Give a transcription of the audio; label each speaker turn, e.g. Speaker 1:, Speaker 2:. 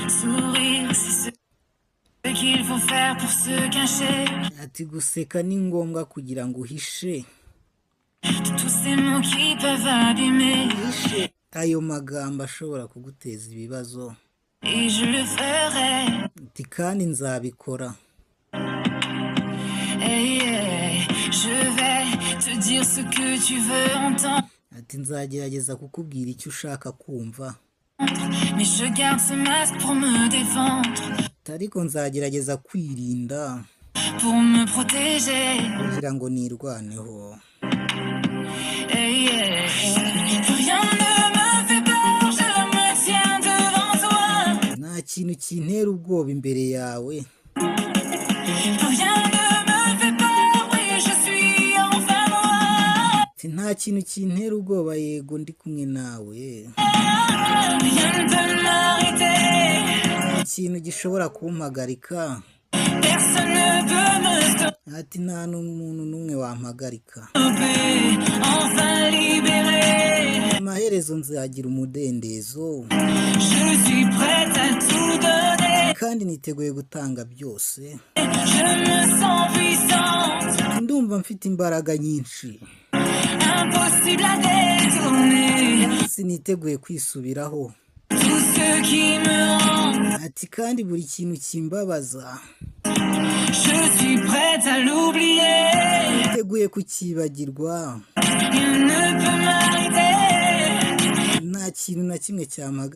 Speaker 1: Sourire, c'est ce qu'il faut faire pour se cacher
Speaker 2: Ati guseka ni ngombwa kugira ngo uhishe
Speaker 1: de tous ces mots qui peuvent abîmer.
Speaker 2: Uhishe ayo magambo ashobora kuguteza ibibazo.
Speaker 1: Et je le ferai.
Speaker 2: Ati kandi nzabikora.
Speaker 1: Hey, hey, je vais te dire ce que tu veux entendre.
Speaker 2: Ati nzagerageza kukubwira icyo ushaka kumva.
Speaker 1: Mais je garde ce masque pour me défendre,
Speaker 2: Ati ariko nzagerageza kwirinda
Speaker 1: pour me protéger.
Speaker 2: Kugira ngo nirwaneho.
Speaker 1: Hey, hey. Rien ne me fait peur, je me tiens devant toi.
Speaker 2: Nta kintu kintera ubwoba imbere yawe.
Speaker 1: Rien ne me fait peur, oui, je suis enfin moi.
Speaker 2: Ati nta kintu kintera ubwoba, yego ndi kumwe nawe.
Speaker 1: Rien ne peut m'arrêter,
Speaker 2: Ikintu gishobora kumpagarika.
Speaker 1: Personne ne peut me
Speaker 2: Ati nta n'umuntu n'umwe wampagarika.
Speaker 1: Stopper. Enfin libéré,
Speaker 2: Amaherezo nzagira umudendezo.
Speaker 1: Je suis prête à tout donner.
Speaker 2: Kandi niteguye gutanga byose.
Speaker 1: Je me sens puissante,
Speaker 2: Ndumva mfite imbaraga nyinshi.
Speaker 1: Impossible à détourner.
Speaker 2: Siniteguye kwisubiraho.
Speaker 1: Tout ce qui me rend,
Speaker 2: Ati kandi buri kintu kimbabaza
Speaker 1: je suis prête à l'oublier.
Speaker 2: Niteguye kukibagirwa.
Speaker 1: Rien ne peut m'arrêter.
Speaker 2: Nta kintu na kimwe cyampagarika.